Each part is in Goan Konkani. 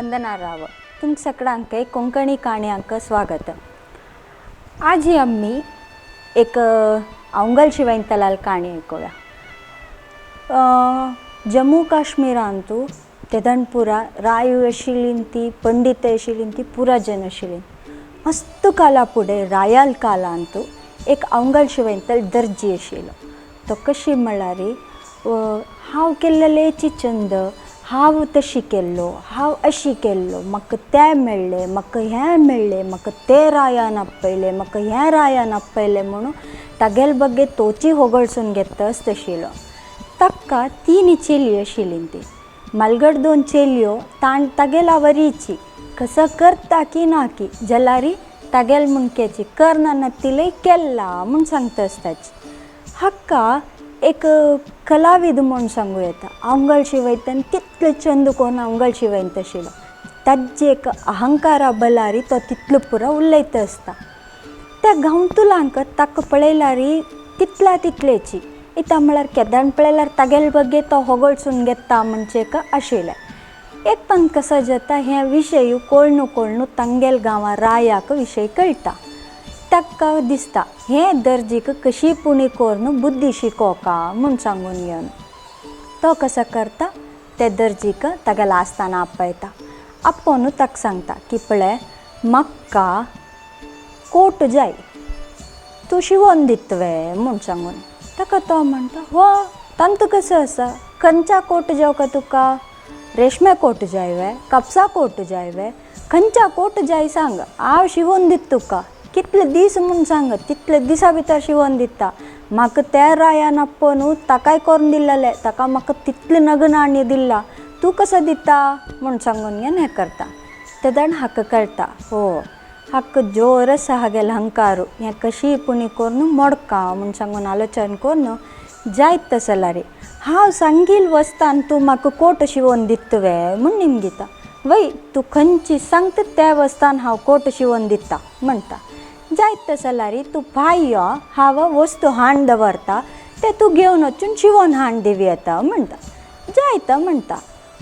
वंदना राव. तुम सगळ्यांक कोंकणी काणयांक स्वागत. आज आम्ही एक अवंगल शिवैंतलाल काणी ऐकूया. जम्मू काश्मीरांतू तेदणपुरा रायू अशिलिंती, पंडित अशिलिंती, पुरा जन अशिलिंत. मस्त काला पुढे रायाल कालांतू एक अवंगल शिवैंतल दर्जी आशिल्लो. तो कशी म्हळ्यार हांव केल्लेलेची चंद, हांव तशी केल्लो, हांव अशी केल्लो, म्हाका तें मेळ्ळें, म्हाका हें मेळ्ळें, म्हाका तें रायान आपयलें, म्हाका हें रायान आपयलें म्हणून तागेल बग्गे तोची होगळसून घेतस तशिलो. ताका तीन चेली आशिल्ली. ती मलगड दोन चेलयो ताण तागेला वरीची कसं करता की ना की जलारी तागेल मुणक्याची करना नत्तिलय केल्ला म्हूण सांगता आसताची. हाका एक कलाविद म्हूण सांगू येता. अवंगल शिवयतन तितले चंद कोन्न अवंगल शिवयत आशिल्लो. ताजे एक अहंकारा बलारी तो तितलो पुरो उलयता आसता. त्या गांवतुलांक ताका पळयल्यार तितल्या तितलेची इता म्हळ्यार केदाण पळयल्यार तागेल बगे तो होगळसून घेता म्हणचे एक आशिल्लें. एक पण कसो जाता, हे विशय कोळनू कोळनू तांगेल गांवां रायाक विशय कळटा. ताका दिसता हे दर्जीक कशी पुणी करून बुद्धी शिकोवका म्हूण सांगून घेवन तो कसो करता, ते दर्जीक तागेल्या आसतना आपयता. आपोवन ताका सांगता की पळय, म्हाका कोट जाय, तूं शिंवोन दितवे म्हूण सांगून. ताका तो म्हणटा, हो तांतू कसो आसा, खंयच्या कोट जावका तुका, रेशमे कोट जाय वे, कापसा कोट जाय वे, खंयच्या कोट जाय सांग, हांव शिंवोन दिता तुका, कितले दीस म्हूण सांग, तितले दिसा भितर शिंवोन दिता. म्हाका त्या रायान आपोवन ताकाय करून दिल्लेलें, ताका म्हाका तितलें नग नाण्य दिल्ला, तूं कसो दिता म्हूण सांगून घेवन हें करता. तेदण हाका कळटा, हो हाका जोर आसा हागेलो अहंकारू, हें कशी पुणी करून मोडका म्हूण सांगून आलोचन करून जायत तसलारी हांव सांगील वचतान तूं म्हाका कोट शिंवोन दितवे म्हूण निमगिता. वय तूं खंयची सांगता त्या वस्तान हांव कोट शिंवोन दिता म्हणटा. जायत तसलारी तूं भाय यो, हांव वस्तू हाण दवरता, ते तूं घेवन वचून शिंवोन हाण दिवी येता म्हणटा. जायता म्हणटा.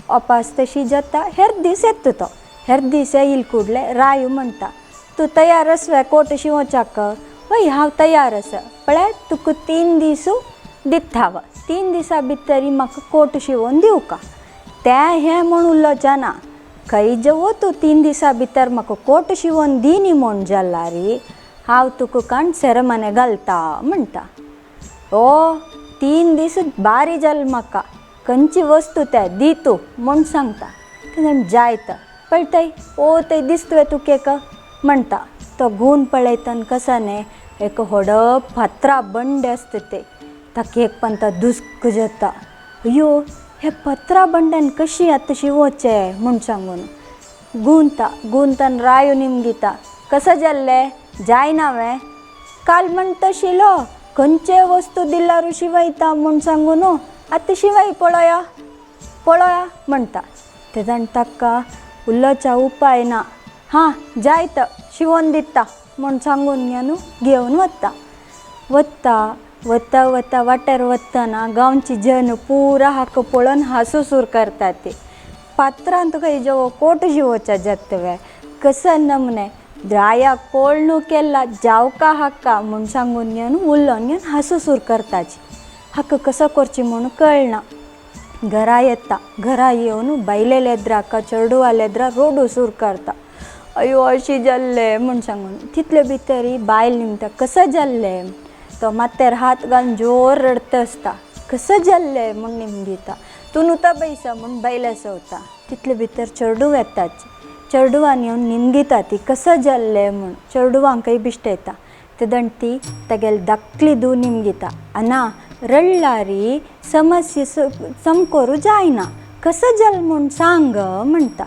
अपास तशी जाता. हेर दीस येता तो, हेर दीस येयल कुडले रायू म्हणटा, तूं तयार आसवे कोट शिंवोच्याक? वय हांव तयार आसा, पळय तुका 3 दीस दिता हांव, 3 दिसां भितरी म्हाका कोट शिंवोन दिवका. तें हें म्हूण उलोवचें ना, खंय जेवो तूं 3 दिसां भितर म्हाका कोट शिंवोन दी न्ही म्हूण जाल्यार हांव तुका काण सेरेमने घालता म्हणटा. ओ 3 दीस बारी जाल म्हाका, खंयची वस्तू ते दी तूं म्हूण सांगता. तेन्ना जायत पळयताय, ओ थंय दिसतवे तुका एक म्हणटा. तो गूण पळयता कसो न्ही एक व्हडो फातरा बंडे आसता ते, ताका एक पण तो दुस्क जाता, अयो हे पत्रा बंड्यान कशी आतां शिंवोचें म्हूण सांगून गुंता गुंतान रायो निमगिता, कसो जाल्लें जायना वें, काल म्हणटा आशिल्लो खंयचे वस्तू दिल्यार शिंवयता म्हूण सांगून, आतां शिंवय पळोया पळोया म्हणटा. तेन्ना ताका उलोवच्या उपाय ना, हां जायत शिंवोन दिता म्हूण सांगून घेवन घेवन वता. वता वता वता वाटेर वतना गांवची जन पुरा हाका पळोवन हांसू सूर करता. ती पात्रांत खंय जेवो कोट शिंवोच्या जातवे कसो नमने राया कोळनू केला जावका हाका म्हूण सांगून घेवन उलोवन घेवन हांसू सूर करताची. हाका कसो करची म्हूण कळना. घरा येता, घरा येवन बायलेले एद्राक चेडवाले एद्रा रोडू सूर करता, अयो अशी जाल्ले म्हूण सांगून. तितले भितरी बायल निमता, कसो जाल्लें, तो माथ्यार हात घालून जोर रडत आसता, कसो जाल्लें म्हूण निमगिता, तूं नुता बैसा म्हूण बायले सवता. तितले भितर चेडूं येताच, चेडवान येवन निमगिता ती कसो जाल्लें म्हूण, चेडवांकय बिश्टयता. तेदण ती तागेली धाकली धूव निमगिता, आना रडलारी समस्या समकोरू जायना, कसो जाल म्हूण सांग म्हणटा.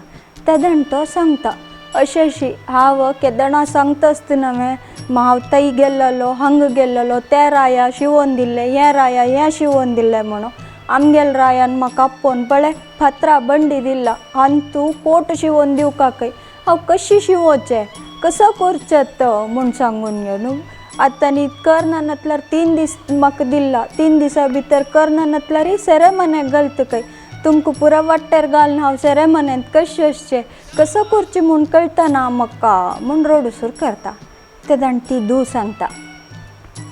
तेदण तो सांगता, अशें अशी हांव केदणां सांगता आसतना हांवें हांव थंय गेल्लोलो हांगा गेल्लोलो, त्या राया शिंवोन दिल्लें, हें राया हें शिंवोन दिल्लें म्हणून आमगेल रायान म्हाका आपोवन पळय फातरा बंडी दिल्ला आनी तूं कोट शिंवोन दिवका खंय, हांव कशी शिंवोचें कसो करचें तो म्हूण सांगून घेवन आतां न्ही करना नातल्यार 3 दीस म्हाका दिल्ला, 3 दिसां भितर करना नातल्यार सेरेमन्याक घालता खंय, तुमकां पुरा वाट्यार घालून हांव सेरेमनेंत कशें वचचें कसो करचें म्हूण कळटना म्हाका म्हूण रडूसर करता. तेन्ना ती धूव सांगता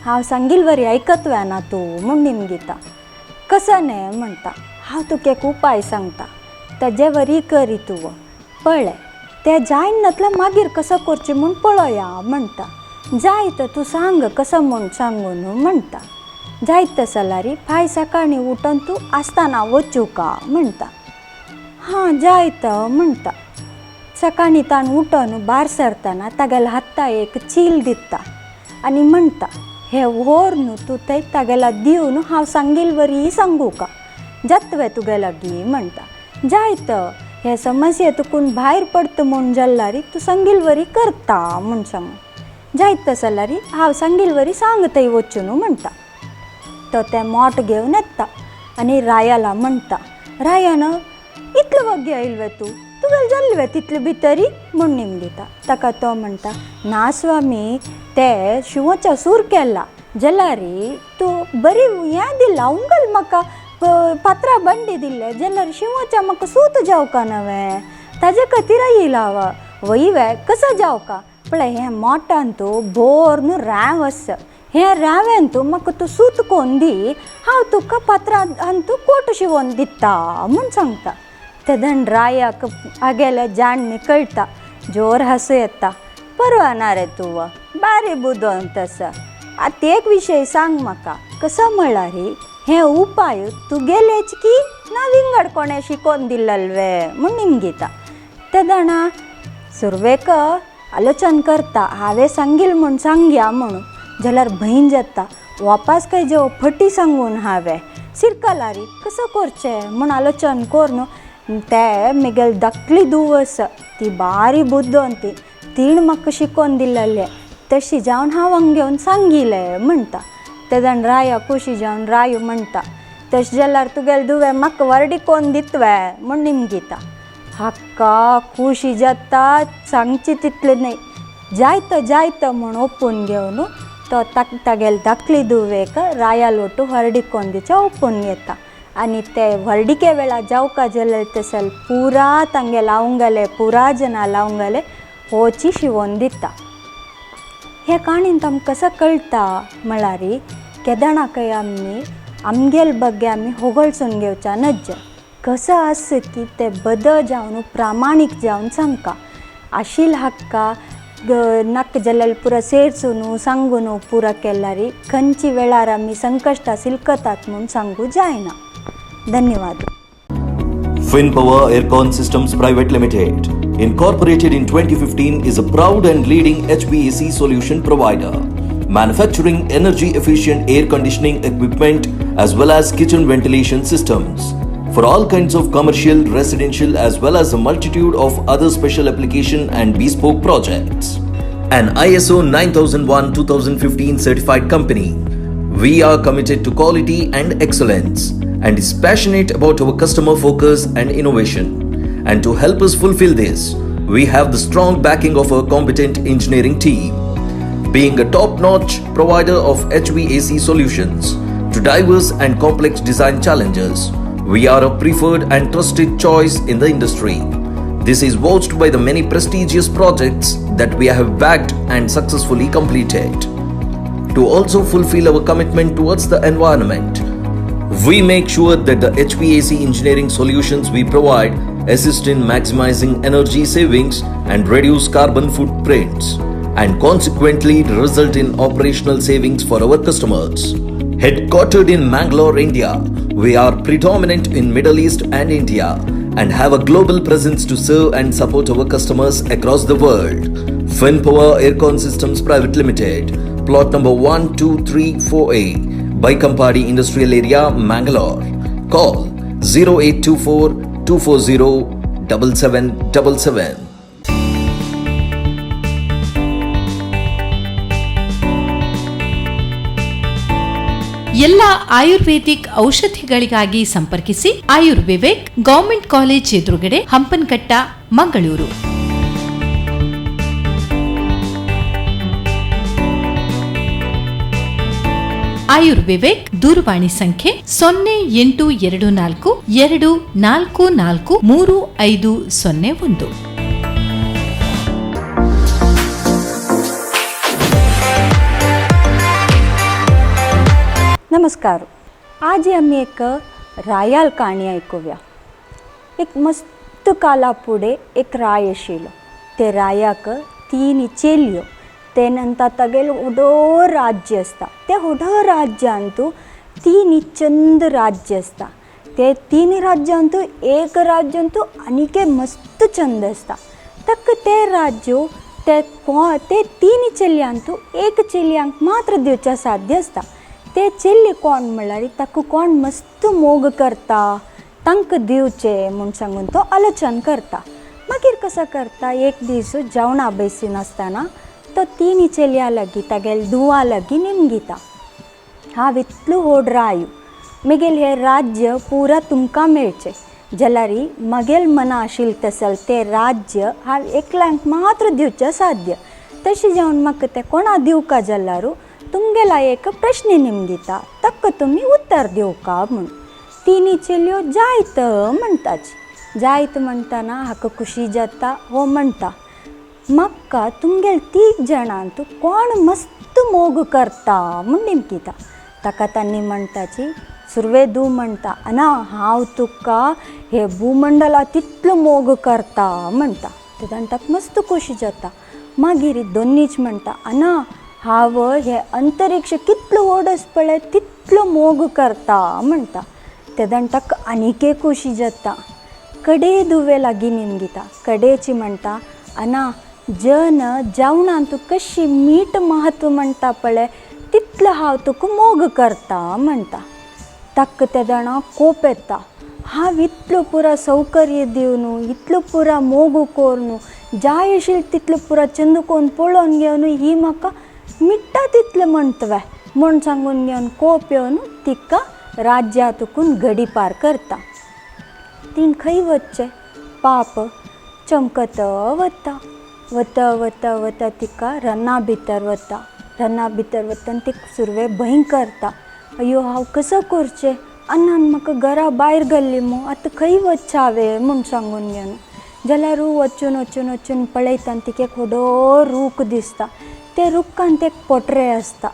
हांव सांगील वरी आयकत ना तूं म्हूण निमगिता. कसो न्ही म्हणटा हांव तुका एक उपाय सांगता ताजे वरी करी तूं पळय तें जायनातल्यार मागीर कसो करचें म्हूण पळोवया म्हणटा. जाय तर तूं सांग कसो म्हूण सांगून म्हणटा. जायत जाल्यार फाय सकाळीं उठून तूं आसतना वचूका म्हणटा. हां जायत म्हणटा. सकाळीं ताण उठून भायर सरतना तागेल्या हाता एक चील दिता आनी म्हणटा हें व्हर न्हू तूं थंय तागेल्या दिवन हांव सांगील वरी सांगूका जातवे तुगे लागीं म्हणटा. जायत हे समस्या तुकून भायर पडटा म्हूण जाल्यार तूं सांगील वरी करता म्हूण सांग. जायत जाल्यार हांव सांगील वरी सांग थंय वचून म्हणटा. तो तें मोट घेवन येता आनी रायाला म्हणटा. रायान इतलो वग्गी आयलो तूं तुगेलें जाल्लें तितले भितरी म्हूण निमगिता. ताका तो म्हणटा ना स्वामी ते शिंवाच्या सूर केला जाल्यार तूं बरी हें दिला उंगल म्हाका पात्रां बंडी दिल्ले जाल्यार शिंवाच्या म्हाका सूत जावका नवें ताजे खातीर आयला हांव वय कसो जावका पळय हें मोटान तूं भोर न्हू राव आसा हें रावेन तूं म्हाका तूं सूत कोन्न दी हांव तुका पात्रां तूं कोट शिंवोन दिता म्हूण सांगता. तेन्ना रायाक आगेले जाणणी कळटा जोर हांसूं येता. परवा ना रे तूं बारी बुदवंत आसा. आतां एक विशय सांग म्हाका कसो म्हळ्यार हे उपाय तुगेलेच की ना विंगड कोणें शिकोवन दिल्लवे म्हूण निमगिता. तेन्ना सुरवेक आलोचन करता हांवें सांगील म्हूण सांगया म्हणून जाल्यार भंय जाता वापस काय जेव फटी सांगून हांवें सिरकलारी कसो करचें म्हूण आलोचन करून ते म्हगेली धाकली धूव आसा ती बारी बुदवंत तिणें म्हाका शिकोवन दिल्लें तशी जावन हांव हांगा घेवन सांगिलें म्हणटा. तेन्ना राया खोशी जावन राय म्हणटा तशें जाल्यार तुगेले धुवे म्हाका व्हरडी कोन्न दितवे म्हूण निमगिता. हाका खोशी जाता सांगची तितलें न्हय जायत जायत म्हूण ओपून घेवन तो तागेले धाकली धुवेक राया लोटू व्हरडी कोन्न दिवच्या ओपून घेता. आनी ते व्हरडिके वेळार जावका जाल्यार तसल पुरा तांगे लावंगले पुरा जना लावंगले होची शिंवोन दिता. हे काणयेन आमकां कसो कळटा म्हळ्यार केदणाकय काय आमी आमगेल बग्गे आमी होगळसून घेवच्या नज्ज कसो आसा की ते बदल जावन प्रामाणीक जावन सांगका आशील हक्का नाका जाल्यार पुरा सेरसून सांगून पुरा केल्यार खंयच्या वेळार आमी संकश्टां सिलकतात म्हूण सांगू जायना. धन्यवाद. FinPower Aircon Systems Private Limited, incorporated in 2015, is a proud and leading HVAC solution provider, manufacturing energy efficient air conditioning equipment as well as kitchen ventilation systems for all kinds of commercial, residential as well as a multitude of other special application and bespoke projects. An ISO 9001-2015 certified company, we are committed to quality and excellence and is passionate about our customer focus and innovation. And to help us fulfill this, we have the strong backing of our competent engineering team. Being a top-notch provider of HVAC solutions to diverse and complex design challenges, we are a preferred and trusted choice in the industry. This is vouched by the many prestigious projects that we have backed and successfully completed. To also fulfill our commitment towards the environment, we make sure that the HVAC engineering solutions we provide assist in maximizing energy savings and reduce carbon footprints, and consequently result in operational savings for our customers. Headquartered in Mangalore, India, we are predominant in Middle East and India and have a global presence to serve and support our customers across the world. FinPower Aircon Systems Private Limited, plot number 1234A, Baikampady Industrial Area, Mangalore. Call 0824 240 7777. ಎಲ್ಲ ಆಯುರ್ವೇದಿಕ್ ಔಷಧಿಗಳಿಗಾಗಿ ಸಂಪರ್ಕಿಸಿ ಆಯುರ್ವಿವೇಕ್, ಗವರ್ಮೆಂಟ್ ಕಾಲೇಜ್ ಎದುರುಗಡೆ, ಹಂಪನಕಟ್ಟ, ಮಂಗಳೂರು. ಆಯುರ್ ವಿವೇಕ್ ದೂರವಾಣಿ ಸಂಖ್ಯೆ 0824 244 3501. नमस्कार. आज आमी एक रायाल काणी आयकुया. एक मस्त काला फुडें एक राय आशिल्लो. ते रायाक तीन चेलयो. ते नंतर तागेलो व्हडो राज्य आसता. त्या व्हडो राज्यांतू तीन चंद राज्य आसता. ते तीन राज्यांतू एक राज्यांतू आनीक मस्त चंद आसता. ताका ते राज्य ते ते तीन चेलयांतू एक चेलयांक मात्र दिवचें साध्य आसता. ते चेल्ले कोण म्हणल्यार ताका कोण मस्त मोग करता तांकां दिवचें म्हूण सांगून तो आलोचन करता. मागीर कसो करता, एक दीस जेवणा बेसीन आसतना तो तीन चेलयां लागीं तागेले धुवां लागीं निमगिता, हांव इतलो व्हड राय, म्हगेलें हें राज्य पुरा तुमकां मेळचें जाल्यार म्हगेलें मना आशिल्लें तसलें तें राज्य हांव एकल्यांक मात्र दिवचें साध्य. तशें जावन म्हाका तें कोणा दिवका जाल्यार तुमगेला एक प्रश्न निमगिता, ताका तुमी उत्तर दिवका म्हूण. तिनी चलयो जायत म्हणटाची. जायत म्हणटना हाका खुशी जाता. हो म्हणटा, म्हाका तुमगेले तीग जाणांत कोण मस्त मोग करता म्हूण निमगिता. ताका तांणी म्हणटाची, सुरवे दू म्हणटा, ना हांव तुका हे भूमंडला तितलो मोग करता म्हणटा. तेन्ना ताका मस्त खोशी जाता. मागीर दोनीच म्हणटा, ना हांव हे अंतरिक्ष कितलो व्हड आसा पळय तितलो मोग करता म्हणटा. तेन्ना ताका आनीकय खोशी जाता. कडे दुवे लागीं निमगिता. कडेची म्हणटा, आना जन जेवणान तूं कशी मीठ महत्व म्हणटा पळय तितलो हांव तुका मोग करता म्हणटा. ताका तेदोणा कोप येता, हांव इतलो पुरा सौकर्य दिवन इतलो पुरा मोग करून जाय आशिल्लें तितलो पुरा चंद कोन्न पळोवन घेवन ही म्हाका मिठ्ठा तितलें म्हणटवे म्हूण सांगून घेवन कोप येवन तिका राज्यातकून गडी पार करता. तीण खंय वचचें, पाप चमकत वता वता वता वता तिका रना भितर वता. रना भितर वता आनी तिका सुरवे भंय करता, अयो हांव कसो करचें, अन्नान म्हाका घरा भायर घाल्ली मू, आतां खंय वचचें हांवें म्हूण सांगून घेवन जाल्यार वचून वचून वचून पळयता आनी तिका एक व्हडो रूख दिसता. ते रुखांत एक पोटरें आसता.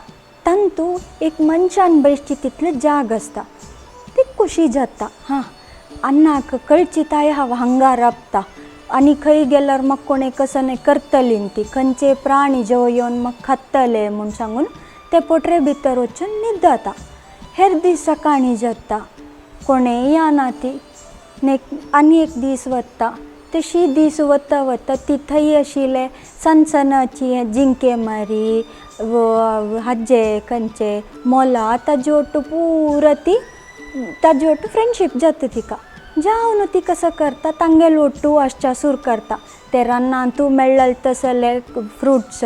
तातूंत एक मनशान बसची तितली जाग आसता. ती खोशी जाता, हां अन्नाक कळची ताय हांव हांगा राबता आनी खंय गेल्यार म्हाका कोणें कसो न्हय करतली ती खंयचे प्राणी जेव येवन म्हाका खातले म्हूण सांगून ते पोटरे भितर वचून न्हिदता. हेर दीस सकाळीं जाता, कोणेंय येना ती. आनी एक दीस वता. तशी दीस वता वता ती थंय आशिल्ले सनसनाची जिंके मारी हाजे खंयचे मोला ताजे ಒಟ್ಟು पुरा ती ताजे ಒಟ್ಟು फ्रेंडशीप जाता तिका. जावन ती कसो करता, तांगेले ಒಟ್ಟು आसच्या सूर करता. ते रानांतू मेळ्ळें तसले फ्रुट्स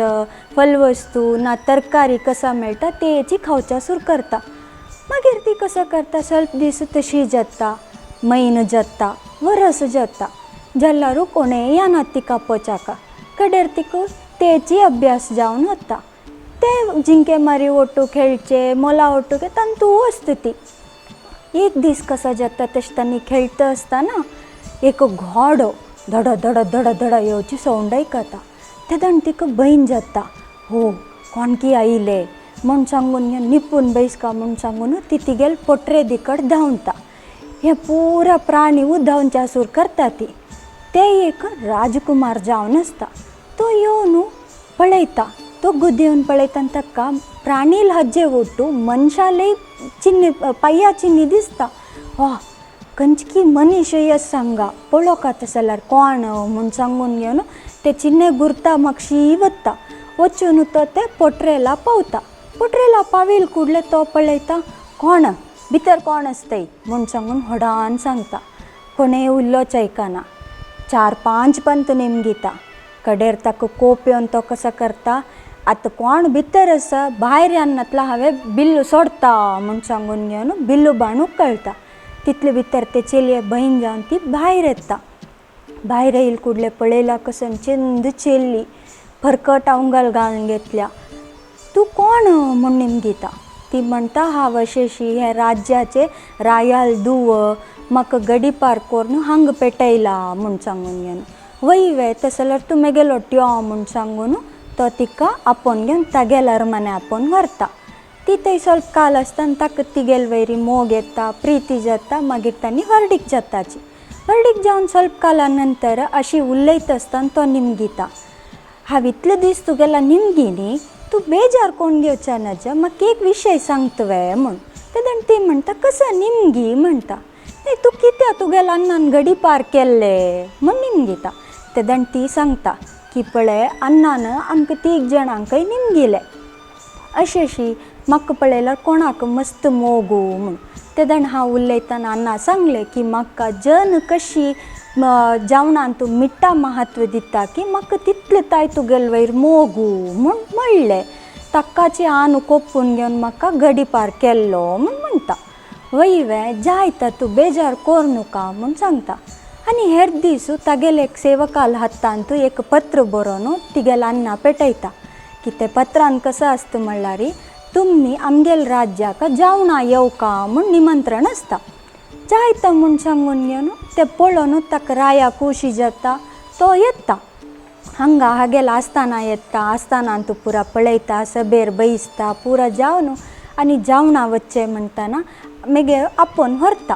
फलवस्तू ना तरकारी कसा मेळटा तेची खावच्या सूर करता. मागीर ती कसो करता, स्वल्प दीस तशी जाता, म्हयनो जाता, वरस जाता, जाल्यार कोणेंय येना तिका पोचाका. कडेर तिका तेची अभ्यास जावन वता. ते जिंके मारी ಒಟ್ಟು खेळचे मोला ಒಟ್ಟು तांतू आसता ती. एक दीस कसो जाता, तशें तांणी खेळटा आसतना एक घोडो धड धड धड धड येवची सावंड आयकता. तेन्ना तिका भंय जाता, हो कोणकी आयले म्हूण सांगून निपून बैसका म्हूण सांगून ती तिगेले पोटरे दिकड धांवता. हे पुरा प्राणी धांवच्या सूर करता ती. ते एक राजकुमार जावन आसता. तो येवन पळयता. तो गुदेवन पळयता आनी ताका प्राणी हाजे ಒಟ್ಟು मनशाले चिन्नी पांया चिन्नी दिसता. वा खंयची मनीस येस हांगा पळोवंक तशें जाल्यार कोण म्हूण सांगून घेवन ते चिन्ने गुर्ता मागशी वता. वचून तो ते पोटरेला पावता. पोटरेला पाविल कुडले तो पळयता कोण भितर कोण आसतय म्हूण सांगून व्हडान सांगता. कोणें उल्लोच आयकना. 4-5 पंत नेमगिता. कडेर ताका कोप येवन तो कसो करता, आतां कोण भितर आसा भायर येनातलो हांवें बिल्लू सोडता म्हूण सांगून घेवन बिल्लू बाणूक कळटा. तितले भितर ते चेलये भयण जावन ती भायर येता. भायर येयल कुडले पळयला कसन चंद चेल्ली फरकट आंगल घालून घेतल्या. तूं कोण म्हूण निमगिता. ती म्हणटा हांव अशें हें राज्याचे रायाल दुव म्हाका गडीपार करून हांगा पेटयला म्हूण सांगून घेवन वय वे तशें जाल्यार तूं मेगेलो ट्यो म्हूण सांगून तो तिका आपोवन घेवन तागेल्या अरमाने आपोवन व्हरता. ती थंय स्वल्प काल आसता आनी ताका तिगेल वयरी मोग येता, प्रिती जाता. मागीर तांणी व्हरडीक जाताची. व्हरडीक जावन स्वल्प काला नंतर अशी उलयता आसतना तो निमगिता, हांव इतले दीस तुगेला निमगी न्ही, तूं बेजार कोण घेवच्या नज, म्हाका एक विशय सांगता वे म्हूण. तेन्ना ती म्हणटा कसो निमगी म्हणटा, न्ही तूं कित्याक तुगेल्या अण्णान गडी पार केल्ले म्हूण निमगिता. तेन्ना ती सांगता की पळय अण्णान आमकां तीग जाणांकय निमगिलें अशें अशी म्हाका पळयल्यार कोणाक मस्त मोगू म्हूण. तेन्ना हांव उलयतना अण्णा सांगलें की म्हाका जन कशी जेवणान तूं मिठा म्हत्व दिता की म्हाका तितलें ताय तुगेले वयर मोगू म्हूण म्हणलें. ताकाची आन कोपून घेवन म्हाका गडीपार केल्लो म्हूण म्हणटा. वय वे जायता तूं बेजार कोर नुका म्हूण सांगता. आनी हेर दीस तागेले एक सेवकाल हातान तूं एक पत्र बरोवन तिगेल्या अण्णा पेटयता की ते पत्रान कसो आसता म्हणल्यार तुमी आमगेल राज्याक जेवणा येवका म्हूण निमंत्रण आसता. जायता म्हूण सांगून घेवन ते पळोवन ताका राया खोशी जाता. तो येता हांगा हागेला आसतना येता, आसतना तूं पुरा पळयता, सभेर बैसता पुरा जावन आनी जेवणा वचचें म्हणटना मागीर आपोवन व्हरता.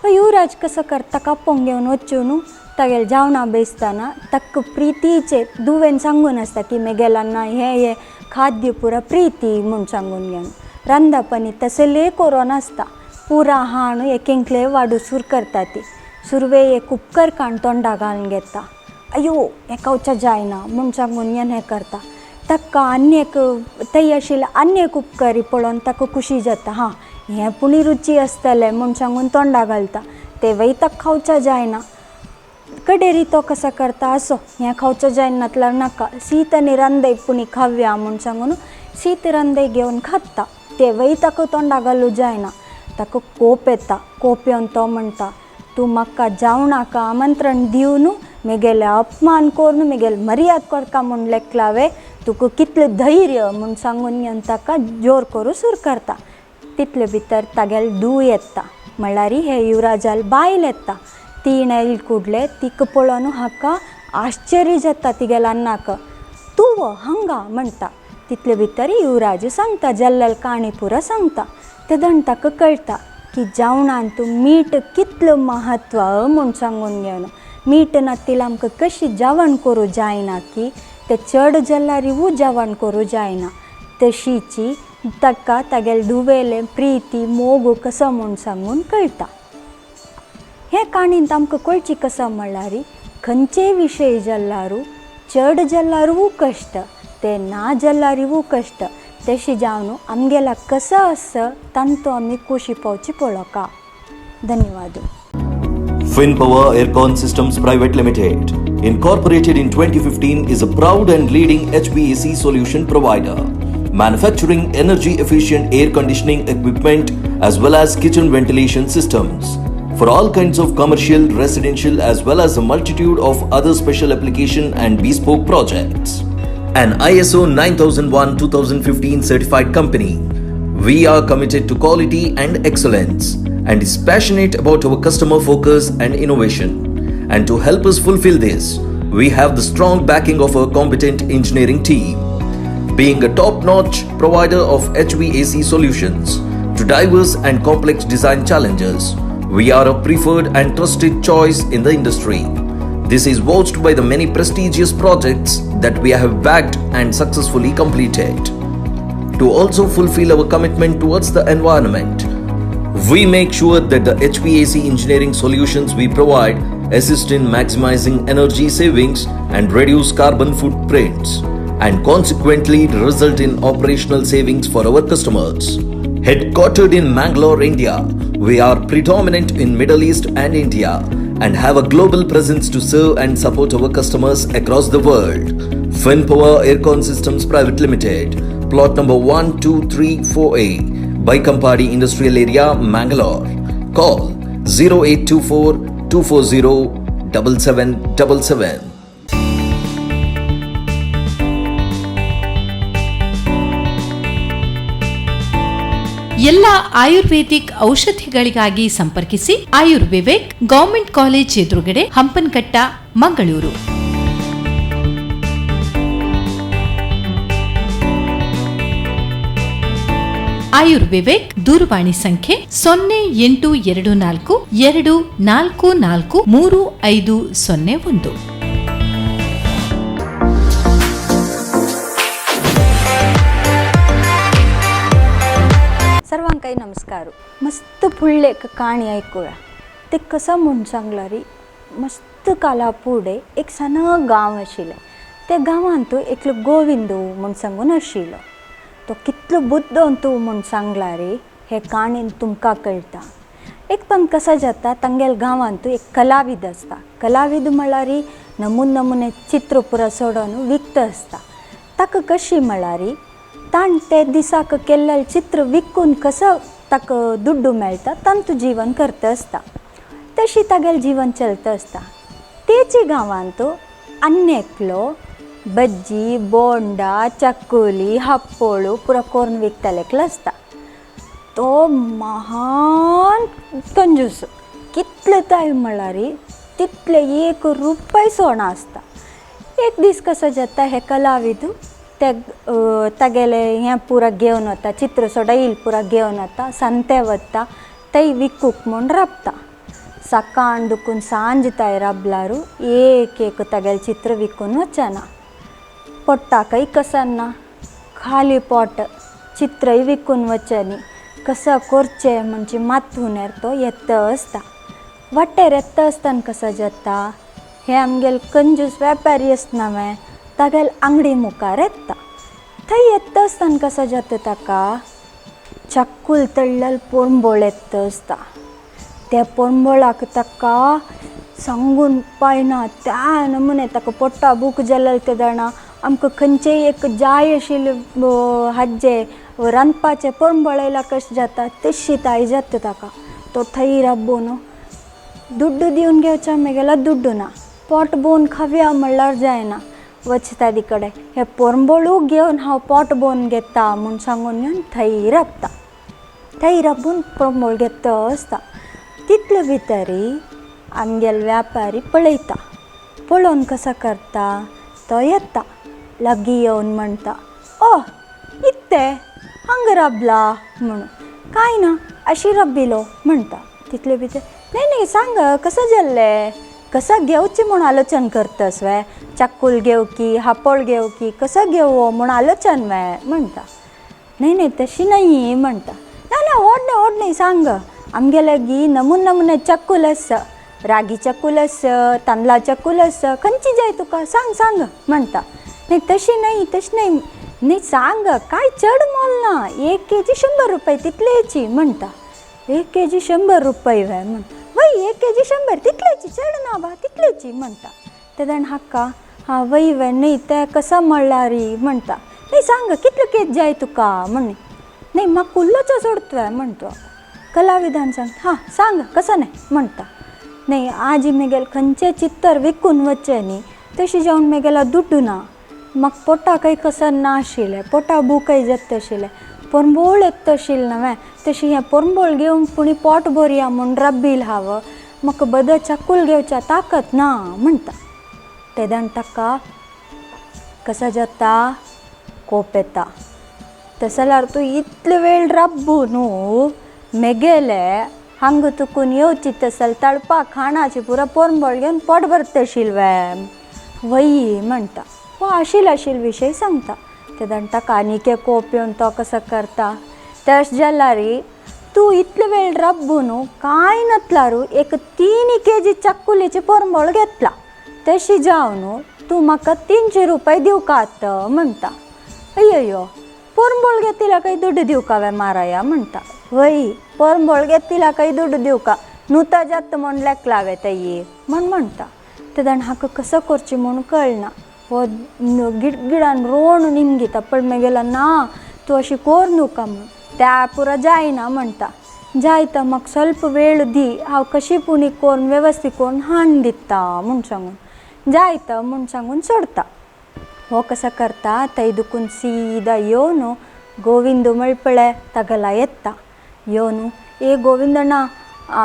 युवराज कसो करता आपोवन घेवन वचून न्हू तागेले जेवणा बेसतना ताका प्रितीचे दुवेन सांगून आसता की मेगेल्या ना हें हें खाद्य पुरा प्रिती म्हूण सांगून घेवन रांदप आनी तसले करून आसता पुरा हाण एक एकले वाडू सुर करता. ती सुरवे एक उपकर काण तोंडा घालून घेता, अयो हें खावच्या जायना म्हूण सांगून घेवन हें करता. ताका आनी एक थंय आशिल्लें आनी एक उपकरी पळोवन ताका खुशी जाता, हां हें पुणी रुची आसतलें म्हूण सांगून तोंडा घालता. तेंवूय ताका खावच्या जायना. कडेरी तो कसो करता असो हें खावचें जायना नातल्यार नाका, शीत आनी रांदय पुणी खावया म्हूण सांगून शीत रांदय घेवन खाता. तेंवूय ताका तोंडा घालूं जायना. ताका कोप येता. कोप येवन तो म्हणटा तूं म्हाका जेवणाक आमंत्रण दिवन म्हगेलें अपमान करून म्हगेली मर्याद करता म्हूण लेखला वे, तुका कितलें धैर्य म्हूण सांगून घेवन ताका जोर करूं सुरू करता. तितले भितर तागेले धूव येता, म्हणल्यार हे युवराजाल बायल येता. तीण आयली कुडले तिका पळोवन हाका आश्चर्य जाता तिगेल्या अन्नाक, तूं हांगा म्हणटा. तितले भितर युवराज सांगता जाल्लेली काणी पुरा सांगता. तेदण ताका कळटा की जेवणान तूं मीठ कितलें म्हत्व म्हूण सांगून घेवन मीठ नातिल्लें आमकां कशी जेवण करूं जायना की तें चड जाल्यारूय जेवण करूं जायना. तशीची ताका तागेले धुवेलें प्रिती मोग कसो म्हूण सांगून कळटा. हे काणयेंत आमकां कळची कसो म्हणल्यार खंयचेय विशय जाल्यारू चड जाल्यारूय कश्ट, ते ना जाल्यारूय कश्ट, तशें जावन आमगेला कसो आसा तांचो आमी खोशी पावची पळोवका. धन्यवाद. FinPower Aircon Systems Private Limited, incorporated in 2015, is a proud and leading HVAC solution provider, manufacturing energy efficient air conditioning equipment as well as kitchen ventilation systems for all kinds of commercial, residential, as well as a multitude of other special application and bespoke projects. An ISO 9001-2015 certified company, we are committed to quality and excellence and is passionate about our customer focus and innovation. And to help us fulfill this, we have the strong backing of our competent engineering team. Being a top notch provider of HVAC solutions to diverse and complex design challenges, we are a preferred and trusted choice in the industry. This is vouched by the many prestigious projects that we have backed and successfully completed. To also fulfill our commitment towards the environment, we make sure that the HVAC engineering solutions we provide assist in maximizing energy savings and reduce carbon footprints, and consequently result in operational savings for our customers. Headquartered in Mangalore, India, we are predominant in Middle East and India and have a global presence to serve and support our customers across the world. FinPower Aircon Systems Private Limited, plot number 1234A, Baikampady Industrial Area, Mangalore. Call 0824 240 7777. ಎಲ್ಲ ಆಯುರ್ವೇದಿಕ್ ಔಷಧಿಗಳಿಗಾಗಿ ಸಂಪರ್ಕಿಸಿ ಆಯುರ್ವಿವೇಕ್, ಗವರ್ಮೆಂಟ್ ಕಾಲೇಜ್ ಎದುರುಗಡೆ, ಹಂಪನಕಟ್ಟ, ಮಂಗಳೂರು. ಆಯುರ್ವಿವೇಕ್ ದೂರವಾಣಿ ಸಂಖ್ಯೆ 0824 244 3501. सर्वांकाय नमस्कार. मस्त फुडले एक काणी आयकुया. ते कसं म्हूण सांगला री, मस्त काला फुडें एक सान गांव आशिल्लें. त्या गांवांत एकलो गोविंदू म्हूण सांगून आशिल्लो. तो कितलो बुद्दोन तूं म्हूण सांगला रे हे काणयेन तुमकां कळटा. एक पण कसा जाता, तांगेल्या गांवांत एक कलाविद आसता. कलाविद म्हळ्यार नमून नमुने चित्र पुरा सोडोवन विकता आसता. ताका कशी म्हळ्यार ताण ते दिसाक केल्लें चित्र विकून कसो ताका दुड्डू मेळटा, तांतू जीवन करता आसता. तशी तागेलें जीवन चलता आसता. तेची गांवांत आनी एकलो बज्जी, बोंडा, चकुली, हप्पोळू पुरो करून विकताले एकलो आसता. तो महान कंजूस. कितले ताय म्हळ्यार तितले एक रुपय सोणा आसता. एक दीस कसो जाता, हे कलाविद ते तागेले हें पुरा घेवन वता, चित्र सोडा येयल पुरा घेवन वता, सांते वता, थंय विकूंक म्हूण राबता. सकाळ दुखून सांज ताय राबलारू एक एक तागेलें चित्र विकून वचना. पोट्टाकय कसना, खाली पोट, चित्रय विकून वचनी. कसं करचें म्हणजे मातूनेर तो येता आसता. वाटेर येता आसतना कसो जाता, हे आमगेले कंजूस वेपारी आसना वे तागेले आंगडी मुखार येता. थंय येता आसतना कसो जाता, ताका चक्कूल तळ्ळेल पोरंबोळ येता आसता. त्या पोरंबोळाक ताका सांगून पायना. त्या नमुने ताका पोट्टा भूक जाल्ले ते जाणा, आमकां खंयचेय एक जाय आशिल्ले हाजें रांदपाचें पोरंबोळ येयल्यार कशें जाता तशी ताय जाता ताका. तो थंय राबून दुड्डू दिवन घेवच्या मेगेलो दुड्डू ना, पोट बोवन खावया म्हणल्यार जायना. वचता ती कडेन हें पोरंबोळू घेवन हांव पोट बोवन घेता म्हूण सांगून येवन थंय राबता. थंय राबून पोरंबोळ घेता आसता. तितले भितरी आमगेलो व्यापारी पळयता. पळोवन कसो करता, तो येता लागीं येवन म्हणटा, ओ इत्तें हांगा राबला म्हणून. कांय ना अशी रब्बिलो म्हणटा. तितले भितर न्ही न्ही सांग कसं जाल्लें, कसं घेवचें म्हूण आलोचन करतस वे, चक्कूल घेव की हापोळ घेव की कसं घेवो म्हूण आलोचन वे म्हणटा. न्ही न्ही तशी न्ही म्हणटा. ना ना ओड न्ही ओड न्ही सांग, आमगे लागीं नमून नमुने चक्कूल आसा, रागी चक्कूल आसा, तांदळा चक्कूल आसा, खंयची जाय तुका सांग सांग म्हणटा. न्ही तशी न्ही तशी न्ही, न्ही सांग काय चड मोल ना, 1 केजी 100 रुपये तितलेची म्हणटा. 1 केजी 100 रुपये वे म्हण, वय 1 केजी 100 तितलेची, चड ना बा तितलेची म्हणटा. तेदण हाका हा वय वे न्ही तें कसो म्हणल्यार म्हणटा. न्ही सांग कितले केज जाय तुका म्हण, न्ही म्हाका कुल्लोचो सोडतवे म्हणटा. कलाविधान सांग हां सांग कसो न्ही म्हणटा. न्ही आजी मेगेल खंयचें चित्तर विकून वचचें न्ही तशी जावन मेगेलो दुड्डू ना, म्हाका पोटाकय कसो ना आशिल्लें, पोटा भूकय जाता आशिल्लें, पोरंबोळ येता आशिल्लें न्हय तशी हें पोरंबोळ घेवन पुणी पोट भरया म्हूण रब्बील हांव, म्हाका बद चक्कूल घेवच्या ताकत ना म्हणटा. तेदण ताका कसो जाता, कोप येता. तस जाल्यार तूं इतलो वेळ राब्बू न्हू मेगेले हांगा तुकून येवची तसल तळपा खाणाची पुरो पोरंबोळ घेवन पोट भरता आशिल्लें वे वय म्हणटा. हो आशिल आशिल विशय सांगता. तेदण ताका आनीक कोप येवन तो कसो करता, तशें जाल्यार तूं इतलो वेळ राब्बू न्हू कांय नातल्यारू एक 3 केजी चक्कुलेचें पोरंबोळ घेतला, तशी जावन न्हू तूं म्हाका 300 रुपये दिवकात म्हणटा. अय्यो पोरंबोळ घेतिला काय दुड्डू दिवका वे माराया म्हणटा. वय पोरंबोळ घेतिला काय दुड्डू दिवका, नुता जाता म्हूण लेखला वे तयी म्हण म्हणटा. तेदण हाका कसो करचें म्हूण कळना. हो गिडगिडान रोण निमगिता, पण मेगेलो ना तूं अशी कोर नुका म्हूण, त्या पुरो जायना म्हणटा. जायता म्हाका स्वल्प वेळ दी, हांव कशी पुणी कोरून वेवस्थीत करून हाण दिता म्हूण सांगून जायता म्हूण सांगून सोडता. हो कसो करता, थंय दुखून सीदा येवन गोविंद मळपळे तागेला येता. येवन ए गोविंदण्णा,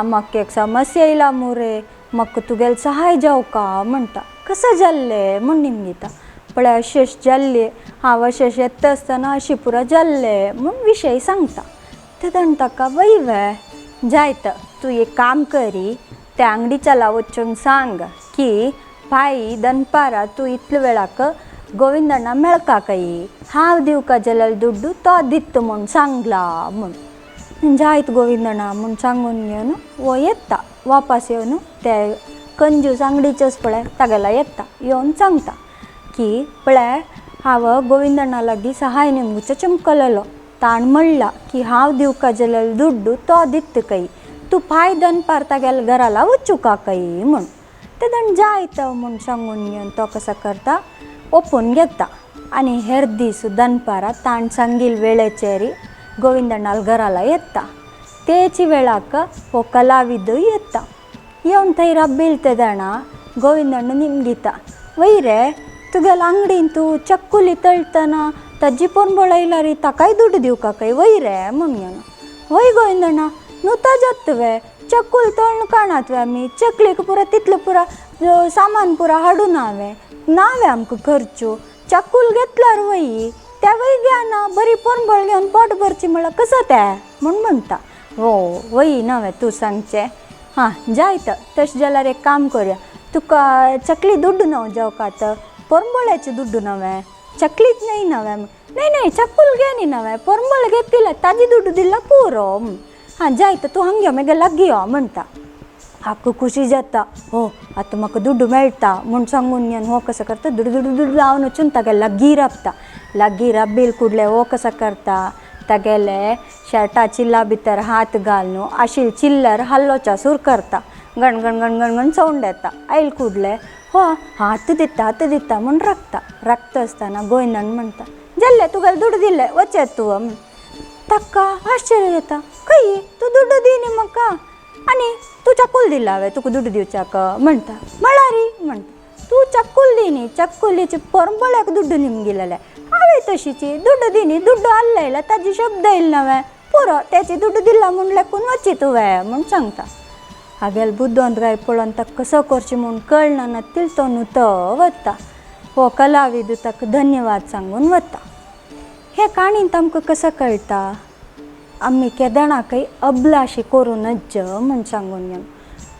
म्हाका एक समस्या येयला मुरे, म्हाका तुगेलें सहाय जावका म्हणटा. कसो जाल्लें म्हूण निमगिता. पळय अशें अशें जाल्लें, हांव अशें अशें येता आसतना अशें पुरो जाल्लें म्हूण विशय सांगता. तेदोन ताका वय वे जायत, तूं एक काम करी, त्या आंगडीच्याला वचून सांग की भाई दनपारा तूं इतले वेळाक गोविंदण्णा मेळका कांय, हांव दिवका जाल्यार दुड्डू तो दित म्हूण सांगला म्हूण. जायत गोविंदण्णा म्हूण सांगून घेवन हो येता. वापस येवन ते कंजूस आंगडीचेच पळय तागेलो येता, येवन सांगता की पळय हांव गोविंदण्णा लागीं सहाय निमगुचो चमकलेलो, ताण म्हणला की हांव दिवका जाल्यार दुड्डू तो दित कांय, तूं फाय दनपार तागेल्या घराला वचूका कांय म्हूण. तेदोन जायत म्हूण सांगून घेवन तो कसो करता, ओपून घेता. आनी हेर दीस दनपारा ताण सांगील वेळेचेर गोविंदण्णाल घराला येता. तेच वेळाक हो कलाविदूय येता. येवन थंय रब्बील तेदणा गोविंदण्ण निमगिता, वय रे तुगेल्या आंगडीन तूं चक्कुली तळटना ताजी पोरंबळ येयल्यार ताकाय दुड्डू दिवका काय वय रे म्हूण घेवन. वय गोविंदण्णा नुता जाता वे, चक्कूल तळून काणात वे आमी, चकलेक पुरा तितलें पुरा सामान पुरा हाडून हांवें नावे आमकां खर्चू, चक्कूल घेतल्यार वय त्या वय घ्या ना, बरी पोरंबळ घेवन पोट भरची म्हळ्यार कसो तें म्हूण म्हणटा. हो वय नवें तूं सांगचें, हां जायत तशें जाल्यार एक काम करुया, तुका चकली दुड्डू न्हू जेवकात, पोरंबळ्याचे दुड्डू नवें, चकलीच न्हय नवें, न्हय न्हय चक्कूल घे न्ही नवें, पोरंबळ घेतिल्लें ताजी दुड्डू दिल्यार पुरो. हां जायत तूं हांग यो मागीर लागीं यो म्हणटा. हाका खुशी जाता, हो आतां म्हाका दुड्डू मेळटा म्हूण सांगून घेवन हो कसो करता, दुडू दुडू दुडू लावन वचून तागे लागीं राबता. लागीं राबील कुडले हो कसो करता, तागेले शर्टा चिल्ला भितर हात घालून आशिल चिल्लर हल्लोच्या सूर करता, गण गण गण गण गण सावंड येता. आयल कुडले हो हात दिता हात दिता म्हूण राखता. राखता आसतना गोविंदन म्हणटा, जाल्लें तुगेलें दुडू दिल्लें वचत तूं म्हूण. ताका आश्चर्य जाता, खंय तूं दुड्डू दी न्ही म्हाका आनी तूं चक्कूल दिला हांवें तुका दुड्डू दिवच्याक म्हणटा. म्हळ्यार म्हणटा तूं चक्कूल दी न्ही, चक्कुलीचे पोरंबळ्याक दुड्डू निमगिलेले हांवें तशीची दुड्डू दी न्ही, दुड्डू आल्लयला ताजी शब्द येयलो नवें पुरो तेची दुड्डू दिला म्हूण लेखून वची तुवें म्हूण सांगता. हागेले बुद्दोन काय पळोवन ताका कसो करचें म्हूण कळना ना तितलो तो न्हू वता. हो कलाविद ताका धन्यवाद सांगून वता. हे काणींत आमकां कसो कळटा, आमी केदणाकय अबलाशी करूं नज्ज म्हूण सांगून घेवन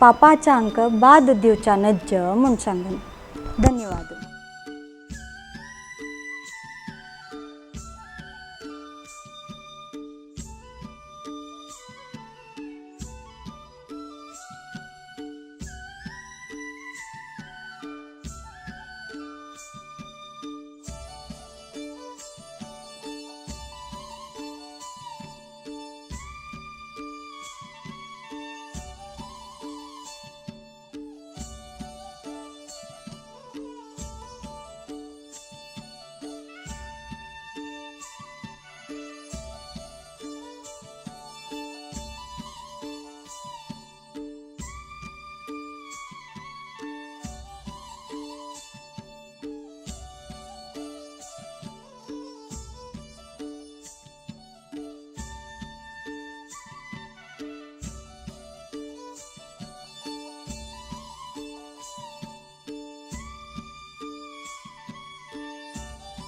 पापाच्यांक बाद दिवच्या नज्ज म्हूण सांगून. धन्यवाद.